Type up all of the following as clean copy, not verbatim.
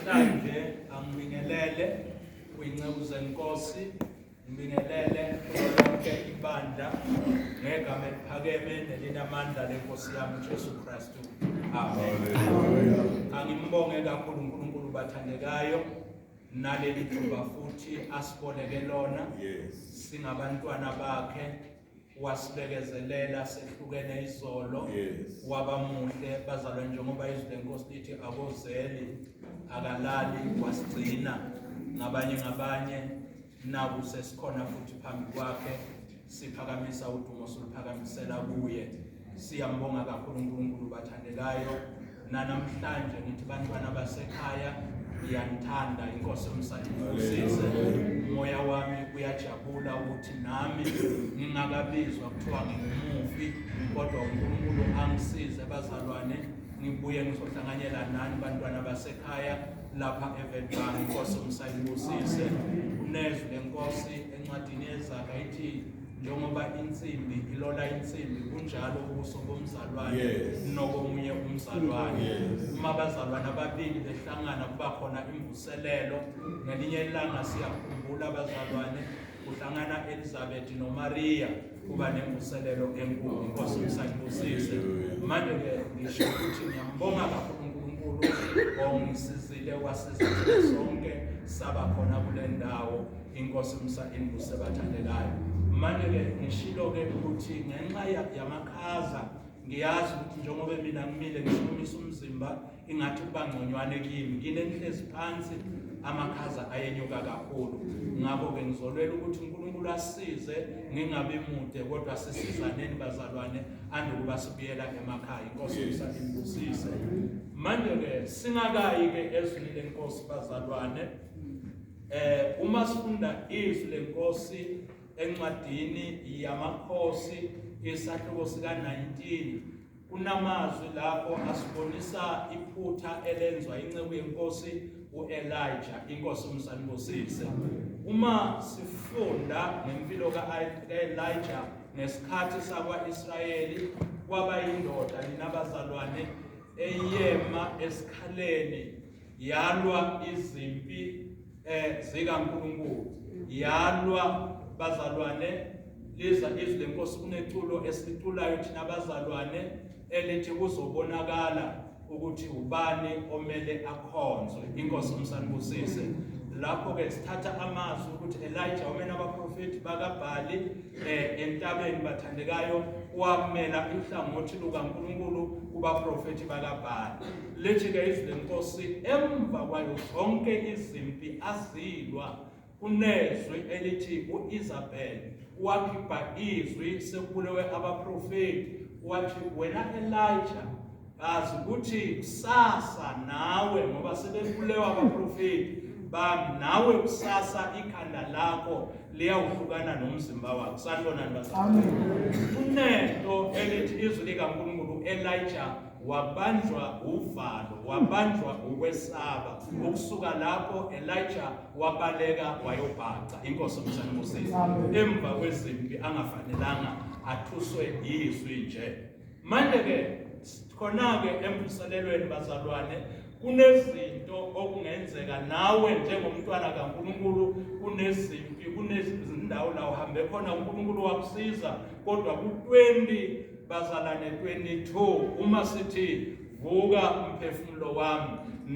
Namhlanje angibingelele kwinceku zenkosi, ngibingelele kulo lonke ibandla ngegama eliphakeme nelinamandla lenkosi yami uJesu Kristu. Amen. Angimbonge kakhulu uNkulunkulu bathandekayo naleli thuba futhi asiboleke lona. Singabantwana bakhe wasibekezelela sehlukene izolo waba muhle bazalwa njengoba izwi lenkosi lithi akozeli akalali wasigcina ngabanye ngabanye naku sesikhona futhi phambi kwakhe siphakamisa udumo suluphakamisela kuye siyambonga kakhulu uNkulunkulu bathandekayo Nanamhlanje ngithi bantwana basekhaya ngiyanithanda inkosi yomsayibusise umoya wami uyajabula ukuthi nami ngingakabizwa kuthiwa ngingumufi kodwa uNkulunkulu angisize bazalwane ngibuye ngizohlanganyela nani bantwana basekhaya lapha eVetbank inkosi umsayibusise unezwi lenkosi encwadini yezaga ithi njengoba insimbi ilola insimbi kunjalo ubuso bomzalwane nokomunye umzalwane uma abazalwane ababili behlangana kuba khona imvuselelo ngelinye ilanga siyakhumbula abazalwane kuhlangana Elizabeth noMaria kuba nemvuselelo enkulu inkosi msayibusise manje ke ngisho ukuthi ngiyambonga kakhulu uNkulunkulu ongisizile wasiza sonke saba khona kule ndawo Inkosi Musa inibuse bathandekayo. Manje-ke ngishilo-ke ukuthi ngenxa yamakhaza ngiyazi ukuthi njengoba mina ngimile ngishukumisa umzimba ingathi kuba ngconywane kimi kini enihlezi phansi amakhaza ayenyuka kakhulu ngakho-ke ngizolwela ukuthi uNkulunkulu asize ngingabi mude kodwa sisizaneni bazalwane andukuba sibuyela emakhaya inkosi Musa inibusise manje-ke singakayi-ke ezwini lenkosi bazalwane Eh uma sifunda izwi lenkosi encwadini yamakhosi isahluko sika-19 kunamazwi lapho asibonisa iphutha elenzwa inceku yenkosi uElijah inkosi umsanibusise uma sifunda ngempilo kaElijah ngesikhathi sakwaIsrayeli kwaba indoda nina bazalwane eyema esikhaleni yalwa izimpi eh zikaNkulunkulu yalwa bazalwane liza izwi lenkosi kuneculo esiliculayo thina bazalwane elithi kuzobonakala ukuthi ubani omele akhonzwe inkosi umsanibusise lapho ke sithatha amazwi ukuthi Elijah umena abaprofeti bakaBhali eh entabeni bathandekayo wamela inhlangothi lukaNkulunkulu kubaprofeti bakaBhali Lithi-ke izwi lenkosi emva kwayo zonke izimpi azilwa kunezwi elithi u-Isabel wakhipha izwi sekubulewe abaprofeti wathi wena Elijah azi ukuthi kusasa nawe ngoba sebebulewa abaprofeti bami nawe kusasa ikhanda lakho liyawuhlukana nomzimba wakho sanibonani bazalwane kunento elithi izwi likaNkulunkulu Elijah wabanjwa uvalo wabanjwa ukwesaba ukusuka lapho Elijah wabaleka wayobhaca inkosi umsanibusise emva kwezimpi angafanelanga athuswe yizwi nje manje ke khona ke emvuselelweni bazalwane kunezinto okungenzeka nawe njengomntwana kaNkulunkulu kunezimpi kunezindawo la uhambe khona uNkulunkulu wakusiza kodwa ku-20 Bazalwane 22 uma sithi vuka mphefumulo wami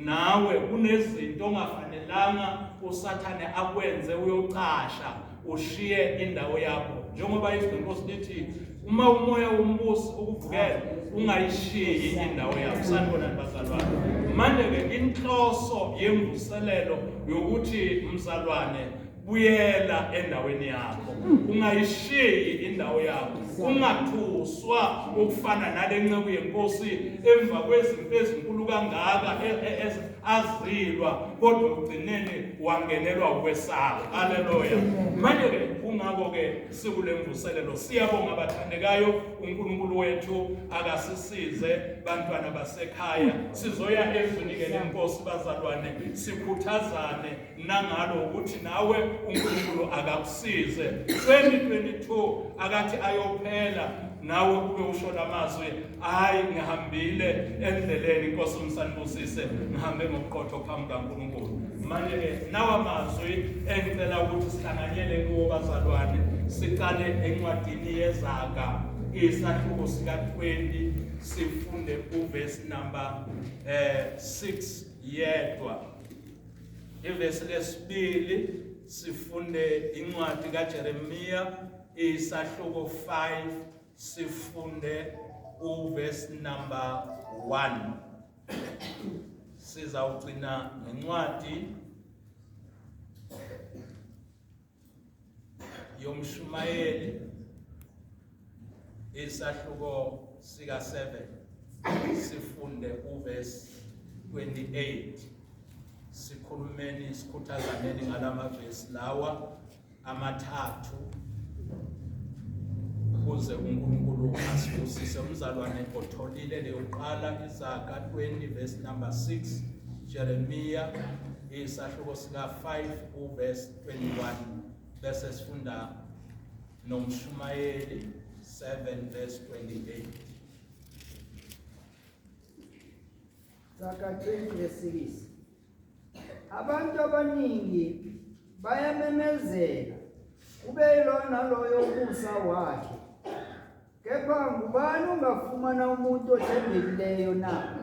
nawe kunezinto ongafanelanga usathane akwenze uyocasha ushiye indawo yakho njengoba izwi lenkosi lithi uma umoya wombusi ukuvukela ungayishiyi indawo yakho sanibonani bazalwane manje ke inhloso yemvuselelo yokuthi mzalwane buyela endaweni yakho ungayishiyi indawo yakho ungathuswa ukufana nale nceku yenkosi emva kwezimpi ezinkulu kangaka e, e, azilwa kodwa ugcineni wangenelwa ukwesaba haleluya manje ke kungakho ke sikule mvuselelo siyabonga abathandekayo uNkulunkulu wethu akasisize bantwana basekhaya sizoya ezwini ke lenkosi bazalwane sikhuthazane nangalo ukuthi nawe uNkulunkulu akakusize 2022 akathi ayophela Nawe kube usho lamazwi, hayi ngihambile endleleni, inkosi umsanibusise, ngihambe ngobuqotho phambi kaNkulunkulu. Manje ke nawa mazwi engicela ukuthi sihlanganyele kuwo bazalwane, siqale encwadini yeZaga isahluko sika-20 sifunde uvesi number 6 yedwa. Ivesi lesibili sifunde incwadi kaJeremiya isahluko 5 sifunde uverse number 1. Sizawugcina ngencwadi yomshumayeli isahluko sika 7 sifunde uverse 28. Sikhulumeni sikhuthazaneni ngalamavesi lawa amathathu ukuze uNkulunkulu asibusise. Umzalwane otholile leyoqala iZaga 20 verse number 6, Jeremiah isahluko sika 5 uverse 21, bese sifunda nomshumayeli 7 verse 28. Zaga 20 verse 6. Abantu abaningi bayamemezela kube yiloyo naloyo umusa wakhe. Kepha ngubani ongafumana umuntu othembekileyo na?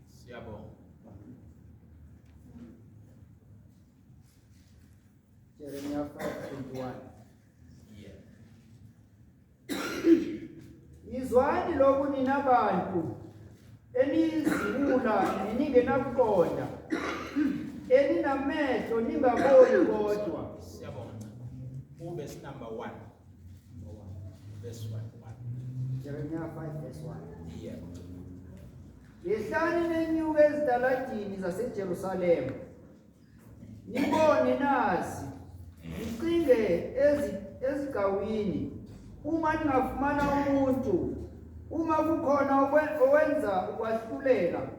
Siyabonga. Jeremiah 5:21. Yeah. Yizwani lokhu nina bantu eniyiziwula neningenakuqonda, eninamehlo ningaboni kodwa. Siyabonga. Uverse number 1. Verse 1. Jeremiah 5 verse 1. Yebo. Yehlani nenyuke ezitaladini zaseJerusalema, nibone nazi, nicinge ezigawini, uma ningafumana umuntu, uma kukhona owenza ukwahlulela,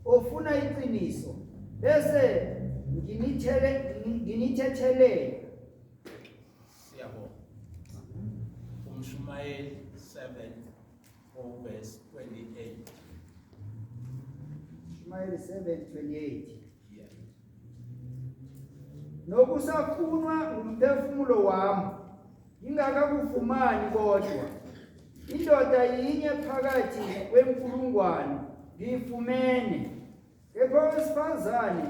ofuna iqiniso, bese nginithethelele. Siyabonga. Umshumayeli 7 verse 28. Shumayeli 7:28. Yeah. Nokusafunwa ngumphefumulo wami ngingakakufumani kodwa indoda yinye phakathi kwenkulungwane ngiyifumene, kepha owesifazane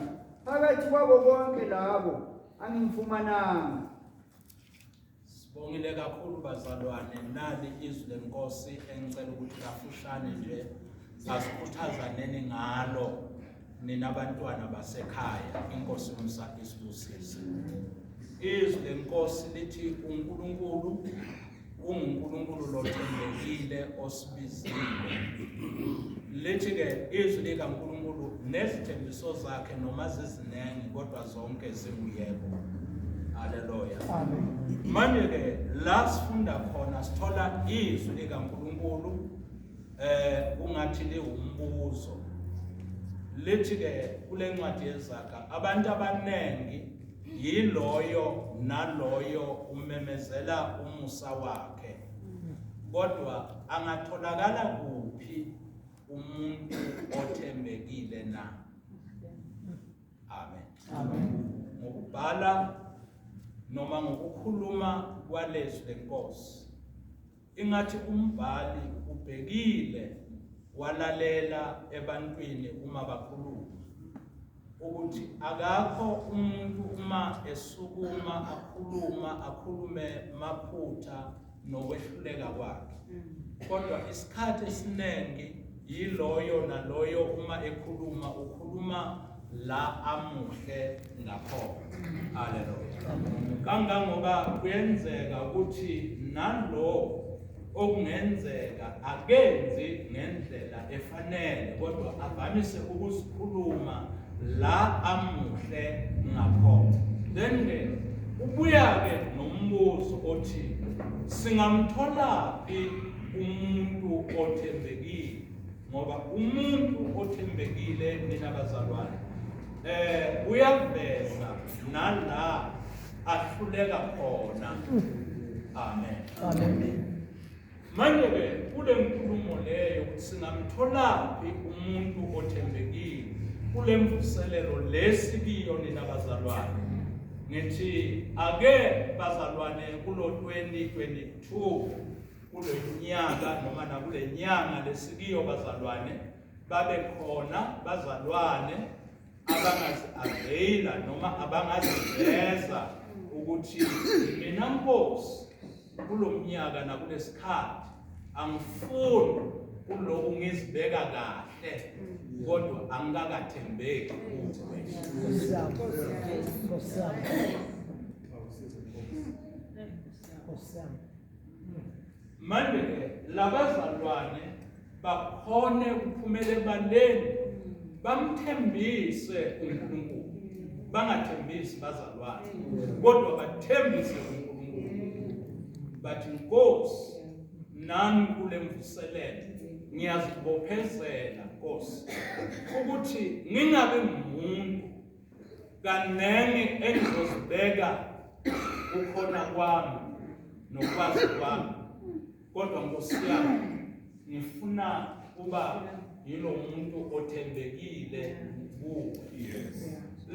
phakathi kwabo bonke labo angimfumananga. Sibongile kakhulu bazalwane, nali izwi lenkosi engicela ukuthi kafushane nje asikhuthazaneni ngalo nina bantwana basekhaya. Inkosi umusa isibusise. Izwi lenkosi lithi uNkulunkulu unguNkulunkulu lothembekile osibizile. Lithi ke izwi likaNkulunkulu nezithembiso zakhe noma ziziningi kodwa zonke zinguyebo. Haleluya. Amen. Manje ke la sifunda khona sithola izwi likaNkulunkulu kungathi liwumbuzo. Lithi ke kule ncwadi yeZaga abantu abaningi yiloyo naloyo umemezela umusa wakhe, kodwa angatholakala kuphi umuntu othembekile na? Amen. Amen. Ngokubhala noma ngokukhuluma kwalezwi lenkosi, ingathi umbhali ubhekile walalela ebantwini uma bakhuluma ukuthi akakho umuntu uma esukuma akhuluma akhulume maphutha nokwehluleka kwakhe, kodwa isikhathi esiningi yiloyo naloyo uma ekhuluma ukhuluma la amuhle ngakhona. Haleluya. Kangangoba kuyenzeka ukuthi nalo okungenzeka akenzi ngendlela efanele, kodwa avamise ukusikhuluma la amuhle ngakhona. Then ke ubuya ke nombuzo othi singamtholaphi umuntu othembekile, ngoba umuntu othembekile nina bazalwane uyaveza nala ahluleka khona. Amen. Amen. Manje-ke kule nkulumo leyo ukuthi singamtholaphi umuntu othembekile kule mvuselelo lesikiyo nina bazalwane, ngithi ake bazalwane kulo 2022, kulo nyaka noma nakule nyanga lesikiyo bazalwane, babe khona bazalwane abangazi-availa noma abangaziveza ukuthi mina Nkosi kulomnyaka nakulesikhathi angifuni kuloku ngizibeka kahle kodwa angikakathembeki kuwe. Manje-ke labazalwane bakhone ukuphumela ebaleni bamthembise uNkulunkulu, bangathembisi bazalwane kodwa bathembise uNkulunkulu, bathi Nkosi nami kule mvuselelo ngiyazibophezela Nkosi ukuthi ngingabi ngumuntu kaningi engizozibeka kukhona kwami nokwazi kwami, kodwa Nkosi yami ngifuna kuba yilo muntu othembekile kuwe.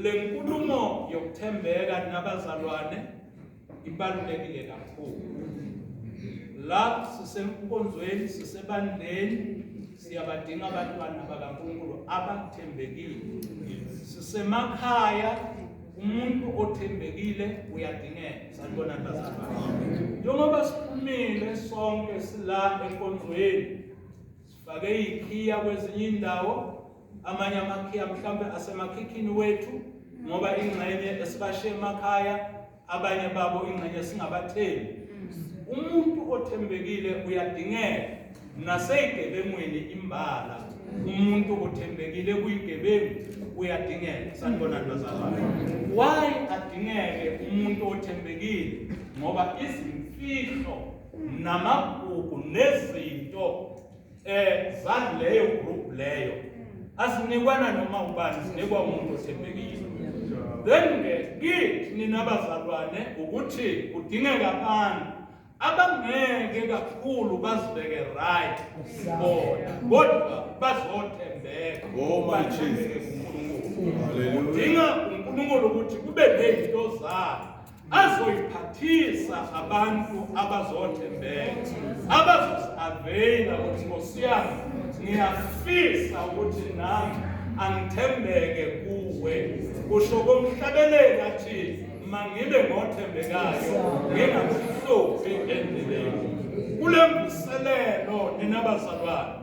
Le nkulumo yokuthembeka nabazalwane ibalulekile kakhulu. La sisenkonzweni, sisebandleni, siyabadinga abantwana bakaNkulunkulu abathembekile. Sisemakhaya, umuntu othembekile uyadingeka. Sanibonani bazalwane. Njengoba siphumile sonke sila enkonzweni, sifake ikhiya kwezinye indawo, amanye amakhiya mhlawumbe asemakhikhini wethu, ngoba ingxenye esibashe emakhaya, abanye babo ingxenye singabathembi. Umuntu othembekile uyadingeka naseyigebengwini imbala. Umuntu othembekile kuyigebengu uyadingeka. Sanibonani bazalwane. Why adingeke umuntu othembekile? Ngoba izimfihlo namagugu nezinto zaleyo group leyo azinikwana noma ubani, zinikwa umuntu othembekile. Then ke kithi nina bazalwane ukuthi kudingeka abantu abangeke kakhulu bazibeke right bona, kodwa bazothembeka. Oh my Bathembeke Jesus. kuNkulunkulu. Hallelujah. Udinga uNkulunkulu ukuthi kube nezinto zakhe azoyiphathisa abantu abazothembeka, abazozi-availa ukuthi Nkosi yami ngiyafisa ukuthi nami angithembeke kuwe. Kusho komhlabeleli athi mangibe ngothembekayo ngingakuhluphi endleleni. Kule mvuselelo nina bazalwane,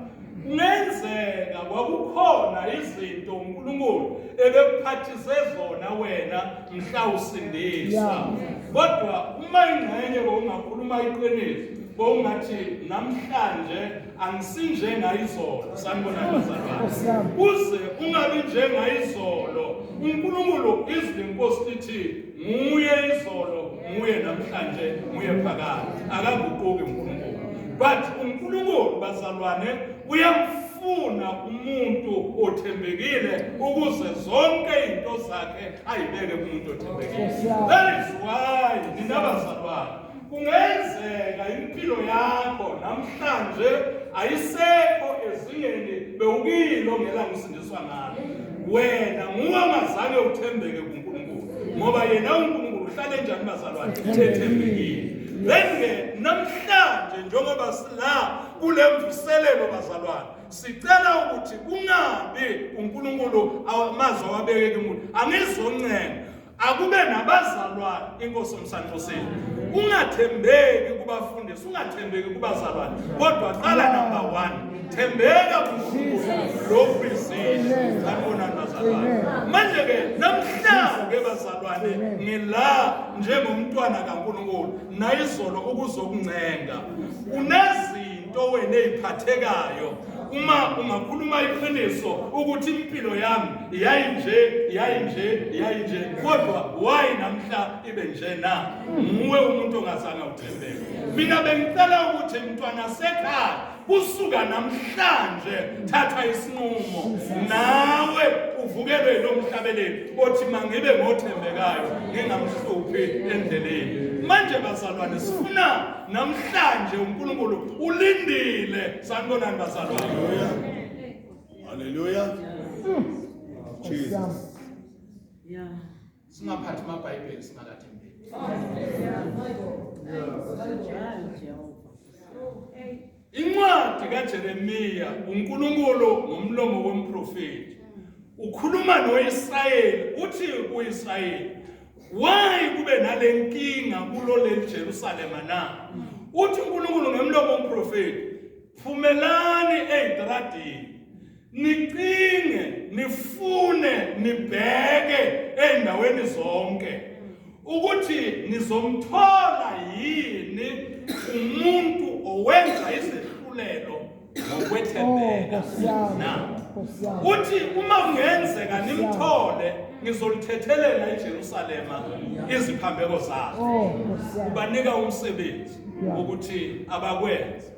kungenzeka kwakukhona izinto uNkulunkulu ebekuphathise zona wena mhla usindiswa, kodwa uma ingxenye bowungakhuluma iqiniso, bowungathi namhlanje angisinjengayizolo. Sanibonani bazalwane. Kuze ungabi njengayizolo, uNkulunkulu izwi lenkosi lithi nguye izolo, nguye namhlanje, nguye phakade, akaguquki uNkulunkulu. But uNkulunkulu bazalwane uyamfuna umuntu othembekile ukuze zonke izinto zakhe ayibeke kumuntu othembekile. That is why nina bazalwane kungenzeka impilo yakho namhlanje ayisekho ezingeni bewukilo ngelanga usindiswa ngalo. Wena nguwe ongazange uthembeke kuNkulunkulu, ngoba yena uNkulunkulu uhlale njani bazalwane? Ethembekile. Then ke namhlanje njengoba sila kule mvuselelo bazalwane, sicela ukuthi kungabi uNkulunkulu amazwi awabeke kumuntu. Angizoncenga akube nabazalwane inkosi omsanxoseni. Ungathembeki kubafundisi, ungathembeki kubazalwane, kodwa qala number 1 thembeka kuNkulunkulu lokubizile. Sanibonani bazalwane. Manje ke namhlanje bazalwane ngila njengomntwana kaNkulunkulu nayizolo ukuzokuncenga. Unezinto wena eziphathekayo uma ungakhuluma iqiniso ukuthi impilo yami yayinje, yayinje, yayinje, kodwa why namhla ibe nje na? Nguwe umuntu ongazange uthembeke. Mina bengicela ukuthi mntwana sekhaya kusuka namhlanje thatha isinqumo nawe. Uvukelwe lo mhlabeleli othi mangibe ngothembekayo ngingamhluphi endleleni. Manje bazalwane sifuna namhlanje uNkulunkulu ulindile. Sanibonani bazalwane. Hallelujah. Jesus. Yeah. Singaphathi amabhayibheli singakathembeki. Incwadi kaJeremiya uNkulunkulu ngomlomo womprofeti ukhuluma noIsrayeli uthi kuIsrayeli why kube nalenkinga kulo leli Jerusalema na uthi uNkulunkulu ngemlomo womprofeti phumelani ezitradini nicinge nifune nibheke ezindaweni zonke ukuthi nizomthola yini umuntu owenza izehlulelo ngokwethembeka oh, na uthi uma kungenzeka nimthole ngizolithethelela iJerusalema iziphambeko zalo oh, ubanika umsebenzi ukuthi abakwenze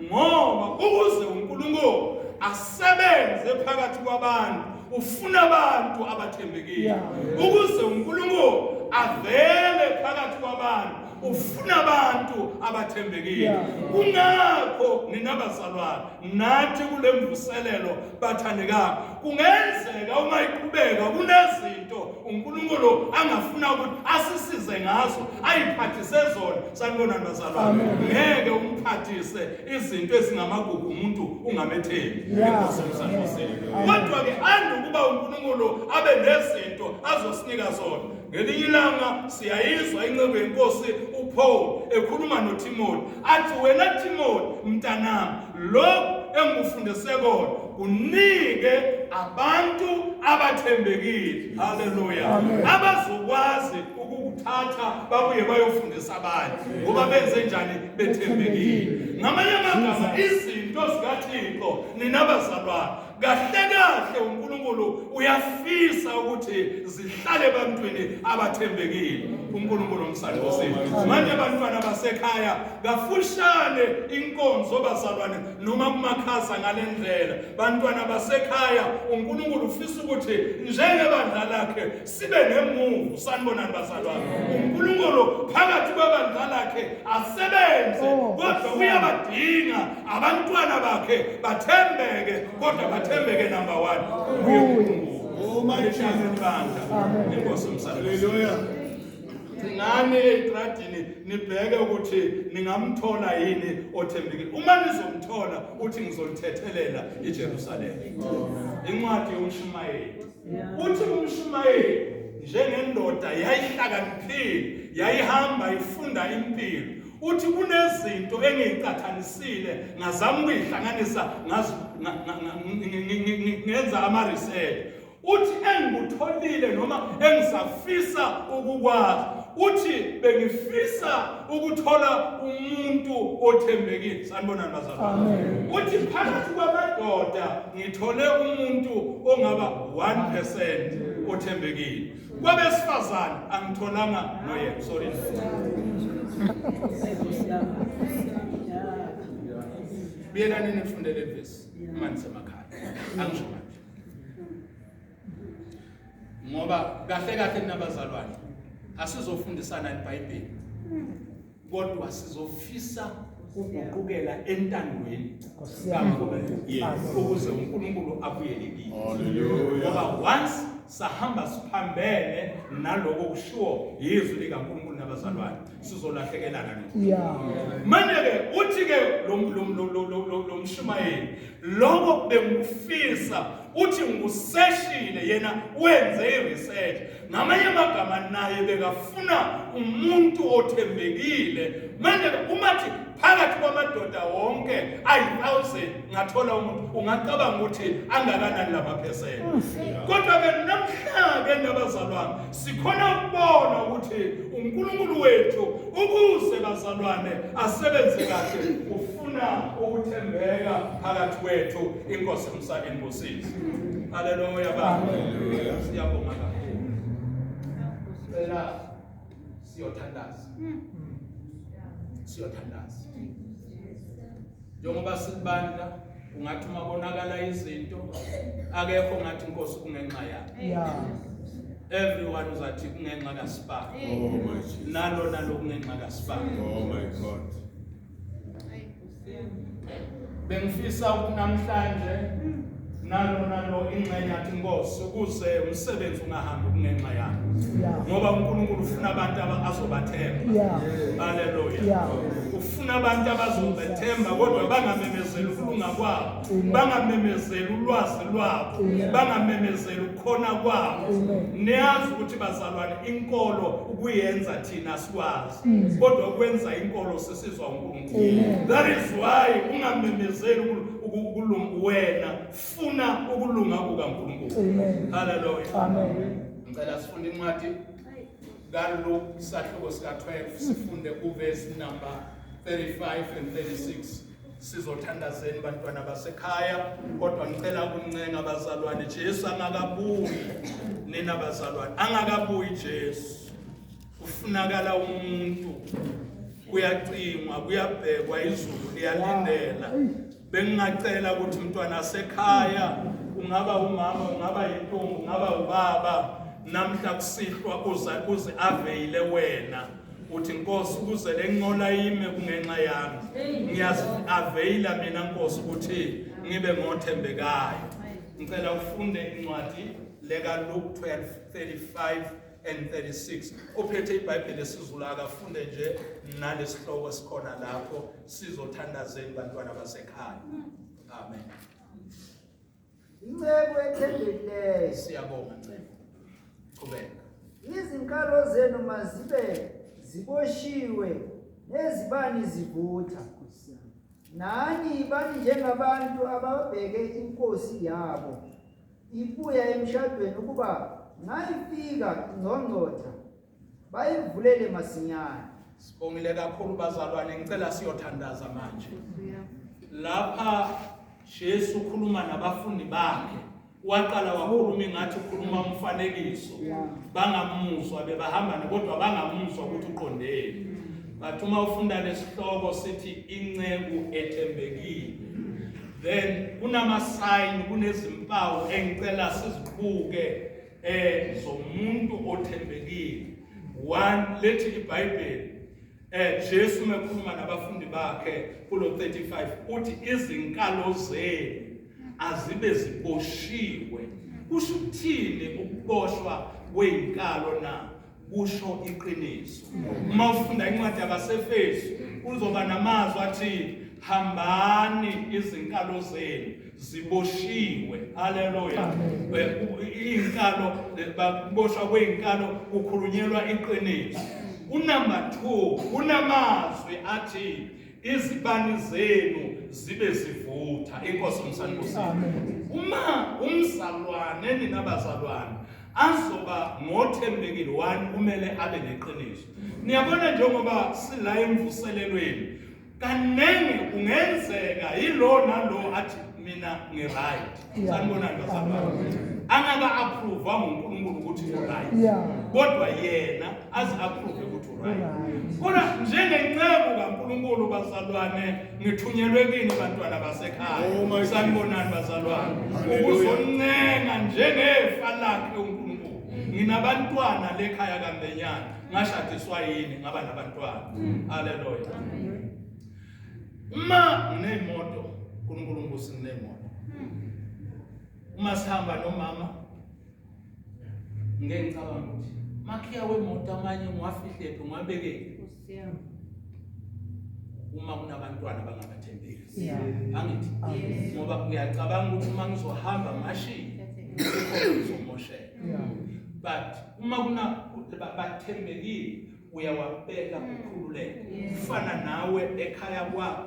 ngoba ukuze uNkulunkulu asebenze phakathi kwabantu ufuna abantu abathembekile ukuze uNkulunkulu avele phakathi kwabantu ufuna abantu abathembekile kungakho nina bazalwane nathi kule mvuselelo bathandekayo kungenzeka uma iqhubeka kunezinto uNkulunkulu angafuna ukuthi asisize ngazo ayiphathise zona sanibonani bazalwane ngeke umphathise izinto ezingamagugu umuntu ungamethembi inkosi umsandisile kodwa ke andukuba uNkulunkulu abe nezinto azosinika zona ngelinye ilanga siyayizwa inceku yenkosi uPaul ekhuluma noTimothy athi wena Timothy mntanami lokhu engikufundise kona kunike abantu abathembekile haleluya abazokwazi ukukuthatha babuye bayofundisa abanye ngoba benze njani bethembekile ngamanye amagama izinto zikaThixo nina bazalwane kahle kahle uNkulunkulu uyafisa ukuthi zihlale ebantwini abathembekile uNkulunkulu umsandosile manje abantwana basekhaya kafushane inkonzo bazalwane noma kumakhaza ngalendlela bantwana basekhaya uNkulunkulu ufisa ukuthi njengebandla lakhe sibe nemuvu sanibonani bazalwane uNkulunkulu phakathi kwebandla lakhe asebenze oh, kodwa uyabadinga abantwana bakhe bathembeke kodwa bathembeke number 1 kuye uNkulunkulu Oh my Jesus bandla inkosi umsandisi Hallelujah. Gcinani ey'tradini nibheke ukuthi ningamthola yini othembekile. Uma nizomthola uthi ngizolithethelela iJerusalema. Incwadi yomshumayeli. Uthi umshumayeli njengendoda yayihlakaniphile, yayihamba ifunda impilo. Uthi kunezinto engiyiqathanisile ngazama ukuyihlanganisa ngenza ama-research. Uthi engikutholile noma engisafisa ukukwazi uthi bengifisa ukuthola umuntu othembekile sanibonani bazalwane uthi phakathi kwamadoda ngithole umuntu ongaba 1% othembekile kwabesifazane angitholanga noyena sorry buyelani nifunde le vesi uma nisemakhaya angisho manje ngoba kahle kahle ninabazalwane asizofundisana iBhayibheli kodwa sizofisa ukuguqukela entandweni kaNkulunkulu ukuze uNkulunkulu abuyele kithi ngoba once sahamba siphambene naloko kushiwo yizwi likaNkulunkulu nabazalwane sizolahlekelana no yeah manje ke uthi ke lo lo lo lo mshumayeli lokho bengikufisa uthi ngikuseshile yena wenze i-research ngamanye amagama naye bekafuna umuntu othembekile manje uma thi phakathi kwamadoda wonke ayi-thousand ngathola umuntu ungacabanga ukuthi angakanani lamaphesenti kodwa-ke namhla-ke nabazalwane sikhona ukubona ukuthi uNkulunkulu wethu ukuze bazalwane asebenze kahle ufuna ukuthembeka phakathi kwethu inkosi umsa inibusise haleluya baba siyabonga kakhulu cela siyothandaza siyothandaza njengoba sikubandla Ungathi uma konakala izinto akekho ngathi inkosi kungenxa yakhe. Yeah. Everyone uzathi kungenxa kaSibani. Oh my Jesus. Nalo nalo kungenxa kaSibani. Oh my God. Bengifisa ukunamhlanje nalo nalo ingxenye athi inkosi ukuze umsebenzi ungahambi kungenxa yami. Yeah. Ngoba uNkulunkulu ufuna abantu azobathemba. Yeah. Haleluya. Yeah. Ufuna abantu abazobethemba kodwa bangamemezeli ukulunga kwabo, Amen. bangamemezeli ulwazi lwabo, Amen. bangamemezeli ukukhona kwabo. Amen. Niyazi ukuthi bazalwane inkolo ukuyenza thina sikwazi, kodwa ukwenza inkolo sisizwa uNkulunkulu. Amen. That is why ungamemezeli ukulunga wena, funa ukulunga kukaNkulunkulu. Amen. Haleluya. Amen. Ngicela sifunde incwadi kaLuke isahluko sika-12 sifunde uverse number 35 and 36. Sizothandazeni bantwana basekhaya, kodwa ngicela ukuncenga abazalwane, Jesu angakabuyi, nina bazalwane, angakabuyi Jesu. Kufunakala umuntu, kuyacingwa, kuyabhekwa, izulu liyalindela. Bengingacela ukuthi umntwana asekhaya, ungaba umama, ungaba yintombi, ungaba ubaba, namhla kusihlwa uza uze aveyile wena. Uthi Nkosi ukuze le nqola ime kungenxa yami. Ngiyazi-aveyila mina Nkosi ukuthi ngibe ngothembekayo. Ngicela ufunde incwadi leka Luke 12:35 and 36. Ophethe iBhayibheli esiZulu akafunde nje nalesihloko esikhona lapho, sizothandazeni bantwana basekhaya. Amen. Inceku ethembekileyo. Siyabonga Nceku. Qhubeka. Izinkalo zenu mazibe ziboshiwe nezibani zivutha. Nani bani njengabantu ababheke inkosi yabo ibuya emshadweni ukuba nayifika ingqongqotha bayivulele masinyane. Sibongile kakhulu bazalwane, ngicela siyothandaza manje. Lapha Jesu ukhuluma nabafundi bakhe, waqala wakhuluma ingathi ukhuluma umfanekiso, bangamuzwa bebahamba kodwa bangamuzwa ukuthi uqondeni. But uma ufunda lesihloko sithi inceku ethembekile, then kunama sign, kunezimpawu engicela sizibuke zomuntu othembekile. One, lethi iBhayibheli Jesu mekhuluma nabafundi bakhe kulo 35 uthi izinkalo zenu azibe ziboshiwe. Kusho ukuthini ukuboshwa kwezinkalo na? Kusho iqiniso. Uma ufunda incwadi yabaseFesu kuzoba namazwi athi hambani izinkalo zenu ziboshiwe. Haleluya. Izinkalo, bakuboshwa kwezinkalo kukhulunyelwa iqiniso. Unumber 2 kunamazwi athi izibani zenu zibe zivutha. Inkosi umsanibusile. Uma umzalwane nina bazalwane azoba ngothembekile, one kumele abe neqiniso. Niyabona njengoba sila emvuselelweni kaningi kungenzeka yilo nalo athi mina ngi-right. Sanibonani bazalwane. Angaka approve nguNkulunkulu ukuthi u-right. Kodwa yena azi approve ukuthi u-right. Kodwa njengenceku kaNkulunkulu bazalwane, ngithunyelwe kini bantwana basekhaya. Oh my Sanibonani bazalwane. Hallelujah. Ukuzoncenga njengefa lakhe uNkulunkulu. Nginabantwana lekhaya kaMbenyana, ngashadiswa yini ngaba nabantwana. Haleluya. Uma nginemoto, uNkulunkulu ngibusi nginemoto. Uma sihamba nomama ngeke ngicabanga ukuthi makhiya wemoto amanye ngiwafihlephi ngiwabekephi. Uma kunabantwana bangabathembeki. Angithi ngoba uyacabanga ukuthi uma ngizohamba ngashiye ngizomosheka. But uma kuna bathembekile uyawabeka ukhululeke. Kufana nawe ekhaya kwakho.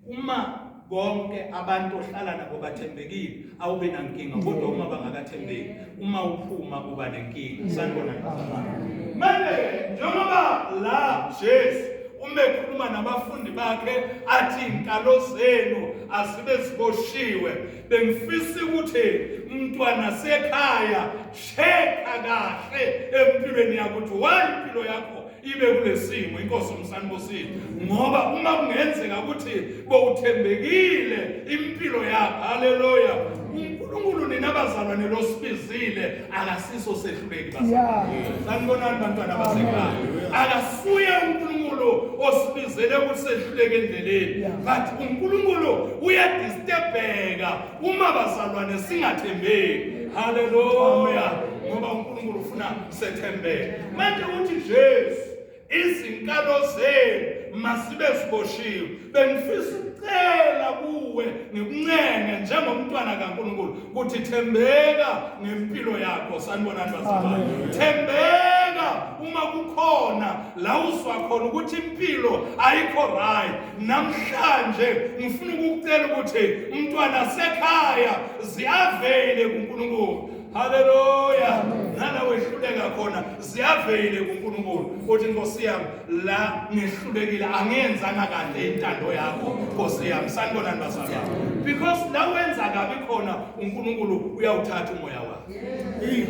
Uma konke abantu ohlala nabo bathembekile awube nankinga, kodwa uma bangakathembeki uma uphuma uba nenkinga. Sanibona bazalwane. Manje njengoba la Jesu uma ekhuluma nabafundi bakhe athi inkalo zenu azibe ziboshiwe, bengifisa ukuthi umntwana sekhaya checka kahle empilweni yakho ukuthi why impilo yakho ibe kulesimo inkosi umsanibusile ngoba uma kungenzeka ukuthi bowuthembekile impilo yakho haleluya uNkulunkulu nina bazalwane losibizile akasiso sehluleki bazalwane sanibonani bantwana basekhaya akasuye uNkulunkulu osibizele ukuthi sehluleke endleleni but uNkulunkulu uyadisturbeka uma bazalwane singathembeki haleluya ngoba uNkulunkulu ufuna sethembeke manje uthi Jesu izinkalo zenu masibe ziboshiwe bengifisa ukucela kuwe ngikuncenge njengomntwana kaNkulunkulu ukuthi thembeka ngempilo yakho sanibonani bazalwane thembeka uma kukhona la uzwa khona ukuthi impilo ayikho right namhlanje ngifuna ukukucela ukuthi umntwana sekhaya ziyavele kuNkulunkulu haleluya nala wehluleka khona ziyavele kuNkulunkulu uthi Nkosi yami la ngehlulekile angiyenzanga kahle intando yakho Nkosi yami sanibonani bazalwane because la wenza kabi khona uNkulunkulu uyawuthatha umoya wakhe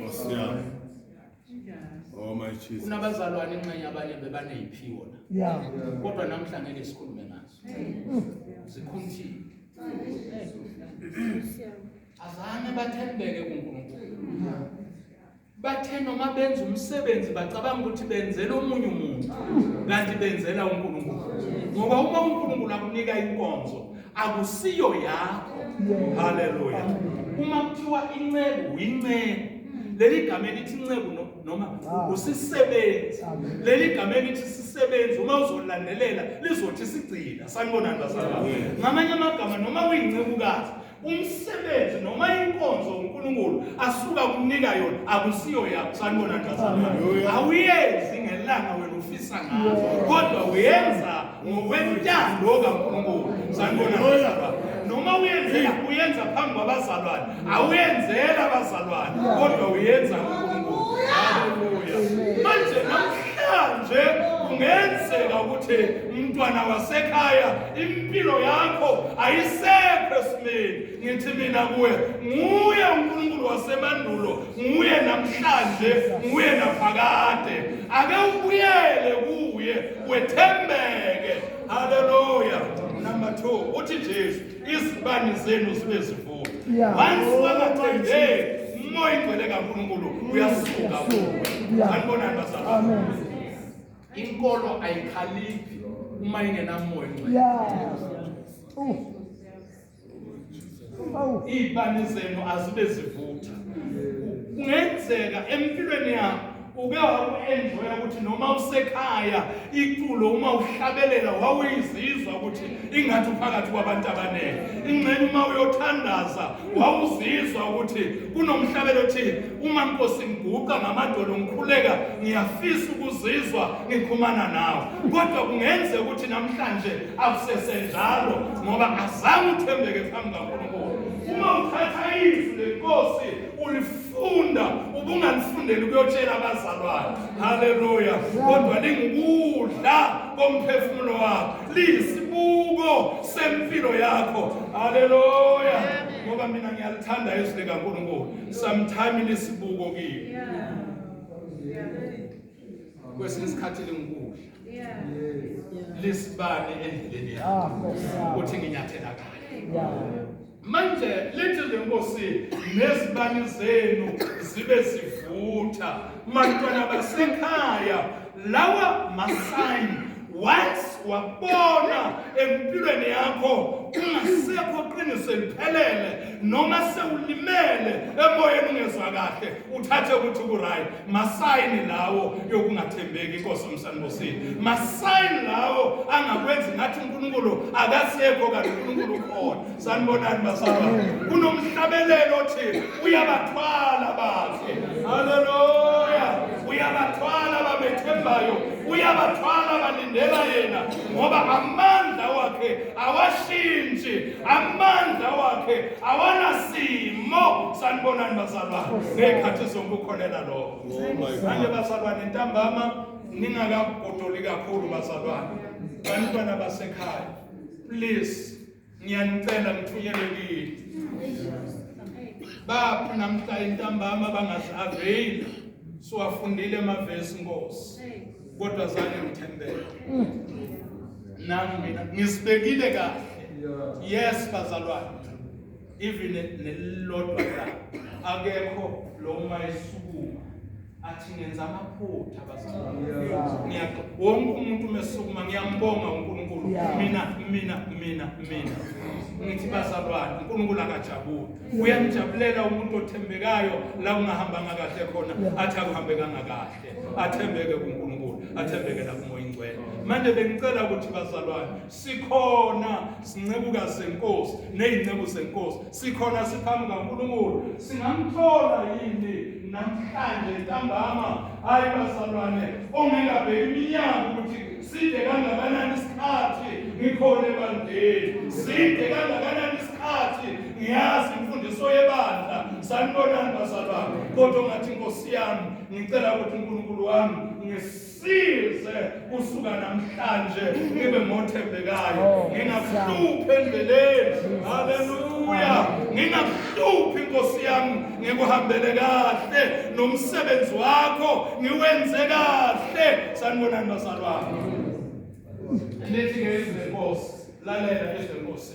Nkosi yami. Oh my Jesus. Kunabazalwane ingxenye abanye bebaneyiphiwo la. Yeah. Kodwa namhla ngeke sikhulume ngazo. Zikhunthile. Azange bathembeke kuNkulunkulu. Bathe noma benza umsebenzi bacabanga ukuthi benzela omunye umuntu kanti benzela uNkulunkulu. Ngoba uma uNkulunkulu akunika inkonzo akusiyo yakho. Haleluya. Uma kuthiwa inceku uyinceku. Leli gama elithi inceku noma usisebenzi. Leli gama elithi sisebenzi uma uzolandelela lizothi sigcina. Sanibonani bazalwane. Ngamanye amagama noma uyincekukazi umsebenzi noma inkonzo uNkulunkulu asuka kunika yona akusiyo yakho sanibona bazalwane awuyenzi ngelanga wena ufisa ngalo kodwa uyenza ngokwentando kaNkulunkulu sanibona bazalwane noma uyenzela uyenza phambi kwabazalwane awuyenzela abazalwane kodwa uyenza uNkulunkulu haleluya manje namhlanje kungenzeka ukuthi mntwana wasekhaya impilo yakho ayisekho esimeni ngithi mina kuwe nguye uNkulunkulu wasemandulo nguye namhlanje nguye naphakade ake ubuyele kuye wethembeke haleluya number 2 uthi Jesu izibani zenu zibe zivutha once wangathembeki umoya ingcwele kaNkulunkulu uyasuka kuwe sanibonani bazalwane inkolo ayikhaliphi uma ingenamoya ongcwele Yeah. Oh. Oh. Iy'bani zenu azibe zivutha. Kungenzeka empilweni yakho uke waku-enjoya ukuthi noma usekhaya iculo uma uhlabelela wawuyizizwa ukuthi ingathi uphakathi kwabantu abaningi ingxenye uma uyothandaza wawuzizwa ukuthi kunomhlabelo othi uma nkosi ngiguqa ngamadolo ngikhuleka ngiyafisa ukuzizwa ngikhumana nawe kodwa kungenzeka ukuthi namhlanje akusesenjalo ngoba azange uthembeke phambi kaNkulunkulu uma uthatha izwi lenkosi ulifunda ubungalifundeli ukuyotshela abazalwane haleluya kodwa lingukudla komphefumulo wakho liyisibuko sempilo yakho haleluya ngoba mina ngiyalithanda izwi likaNkulunkulu sometime lisibuko kimi kwesinye isikhathi lingukudla lisibane endleleni yakho Ah, uthi nginyathela kahle Yeah. manje lithi lenkosi nezibani zenu zibe zivutha mantwana basekhaya lawa masign once wabona empilweni yakho kungasekho qiniso eliphelele noma sewulimele emoyeni ungezwa kahle uthathe ukuthi ku-right masayini lawo yokungathembeki inkosi umsanibosini masayini lawo angakwenzi ngathi uNkulunkulu akasekho kanti uNkulunkulu ukhona sanibonani bazalwane kunomhlabelelo othi uyabathwala bakhe haleluya uyabathwala abamethembayo uyabathwala abalindela yena ngoba amandla wakhe awashintshi amandla wakhe awanasimo sanibonani bazalwane ngey'khathi zonke ukholela lokho manje bazalwane ntambama ningakagodoli kakhulu bazalwane bantwana basekhaya please ngiyanicela ngithunyelwe kini baphi namhla intambama bangazi-aveyili Siwafundile amavesi Nkosi, kodwa zange ngithembeke. Nami mina ngisibekile kahle. Yes bazalwane. Even nelilodwa la akekho lo uma esukuma athi ngenza amaphutha bazalwane. Ngiyaxo wonke umuntu uma esukuma ngiyambonga uNkulunkulu mina mina mina mina. Ngithi bazalwane uNkulunkulu akajabuli. Uyamjabulela umuntu othembekayo la kungahambanga kahle khona athi akuhambekanga kahle athembeke kuNkulunkulu athembeke nakuMoya Ingcwele. Manje bengicela ukuthi bazalwane sikhona sincekukazi senkosi nezinceku zenkosi sikhona siphambi kaNkulunkulu singamthola yini namhlanje ntambama hayi bazalwane ongeke abheke iminyaka ukuthi side kangakanani isikhathi ngikhona ebandleni side kangakanani isikhathi ngiyazi imfundiso yebandla sanibonani bazalwane kodwa ngathi inkosi yami ngicela ukuthi uNkulunkulu wami ngisize kusuka namhlanje ngibe ngothembekayo oh, ngingakuhluphi endleleni haleluya ngingakuhluphi inkosi yami ngikuhambele kahle nomsebenzi wakho ngiwenze kahle sanibonani bazalwane lithi ke izwi lenkosi lalela izwi lenkosi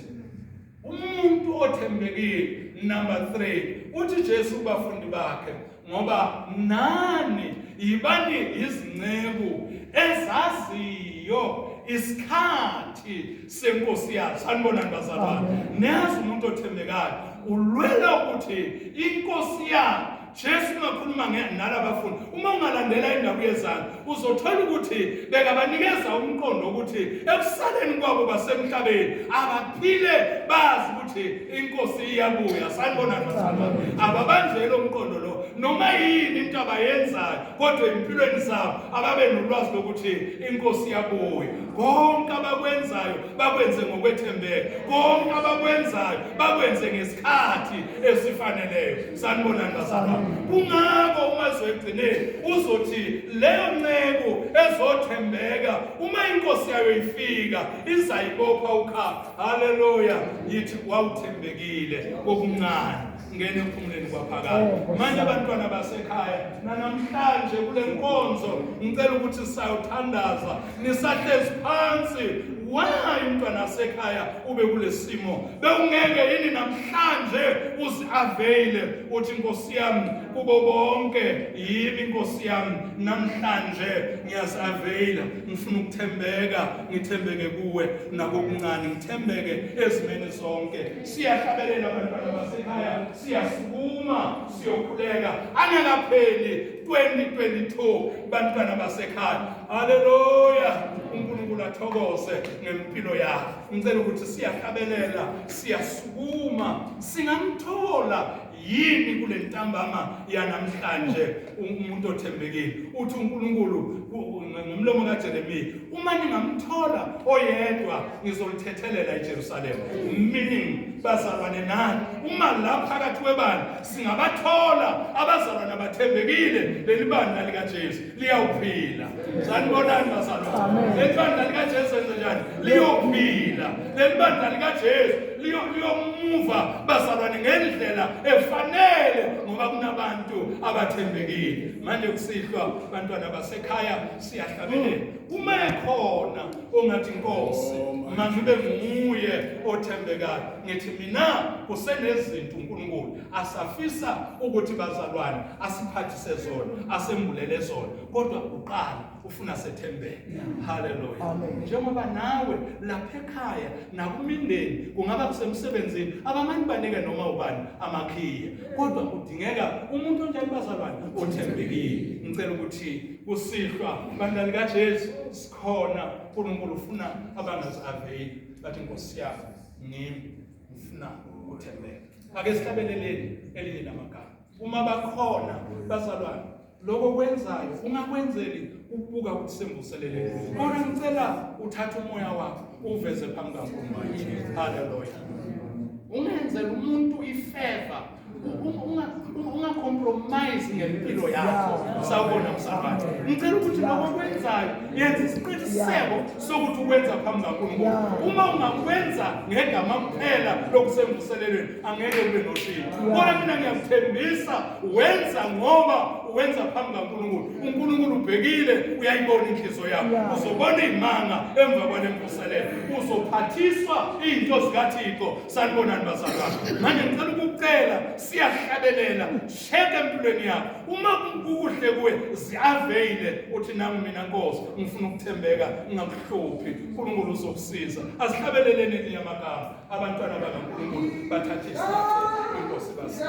umuntu othembekile number 3 uthi Jesu kubafundi bakhe ngoba nani yibani izinceku ezaziyo isikhathi senkosi yazo sanibonani bazalwane niyazi umuntu othembekayo ulwela ukuthi inkosi yakhe Jesu ungakhuluma nalabafundi uma ungalandela indaba yezandla uzothola ukuthi bekabanikeza umqondo ukuthi ekusaleni kwabo basemhlabeni abaphile bazi ukuthi inkosi iyabuya sanibona bazalwane ababanjwe lo mqondo lo noma yini into abayenzayo kodwa empilweni zabo ababe nolwazi lokuthi inkosi iyabuya konke abakwenzayo bakwenze ngokwethembeka konke abakwenzayo bakwenze ngesikhathi esifaneleyo sanibonani bazalwane kungakho uma ezoyigcineni uzothi leyo nceku ezothembeka uma inkosi yayo ifika izayibopha ukhapha haleluya yithi wawuthembekile kokuncane ngene ekuphumuleni kwaphakade oh, manje abantwana basekhaya nanamhlanje kule nkonzo ngicela ukuthi sisayothandaza nisahlezi phansi why umntwana asekhaya ube kulesimo bewungeke yini namhlanje uziavaile uthi inkosi yami kubo bonke yimi inkosi yami namhlanje ngiyaziavaila ngifuna ukuthembeka ngithembeke kuwe nakokuncane ngithembeke ezimeni zonke siyahlabelela abantwana basekhaya siyasukuma siyokhuleka angakapheli 2022 bantwana basekhaya haleluya uNkulunkulu athokoze ngempilo yakho ngicela ukuthi siyahlabelela siyasukuma singamthola yini kule ntambama yanamhlanje umuntu othembekile uthi uNkulunkulu ngomlomo kaJeremiya uma ningamthola oyedwa ngizolithethelela iJerusalema meaning bazalwane nani uma la phakathi kwebandla singabathola abazalwane abathembekile leli bandla likaJesu liyawuphila sanibonani bazalwane leli bandla likaJesu enze njani liyophila leli bandla likaJesu liyomuva bazalwane ngendlela efanele ngoba kunabantu abathembekile manje kusihlwa bantwana basekhaya siyahlabelela uma ekhona ongathi inkosi oh, mangibe nguye othembekayo ngithi mina kusenezinto uNkulunkulu asafisa ukuthi bazalwane asiphathise zona asembulele zona kodwa uqala ufuna sethembeke haleluya njengoba nawe lapha ekhaya nakumindeni kungaba kusemsebenzini abamani banike noma ubani amakhiye kodwa kudingeka umuntu onjani bazalwane othembekile ngicela ukuthi kusihlwa bandla likaJesu sikhona uNkulunkulu ufuna abangazi-aveli bathi nkosi yami ngimi ngifuna ukuthembeka ake sihlabeleleni elinye lamagama uma bakhona bazalwane lokho kwenzayo ungakwenzeli ukubuka ukuthi semvuselele kodwa ngicela uthathe umoya wakho uveze phambi kaNkulunkulu haleluya ungenzela umuntu ifeva Unga-compromise ngempilo yakho. Sawubona mzalwane, ngicela ukuthi lokho okwenzayo yenza isiqiniseko sokuthi ukwenza phambi kaNkulunkulu. Uma ungakwenza ngegama kuphela lokusemvuselelweni, angeke ube noshintsho. Kodwa mina ngiyakuthembisa, wenza ngoba uwenza phambi kaNkulunkulu. uNkulunkulu ubhekile, uyayibona inhliziyo yakho. Uzobona izimanga emva kwale mvuselelo, uzophathiswa izinto zikaThixo. Sanibonani bazalwane. Manje ngicela ukucela, siyahlabelela, check empilweni yakho. Uma kukuhle kuwe, ziaveyile, uthi nami mina Nkosi ngifuna ukuthembeka, ngingakuhluphi. uNkulunkulu uzokusiza. Asihlabeleleni elinye amagama, abantwana bakaNkulunkulu bathathe isinyathelo. Inkosi basize.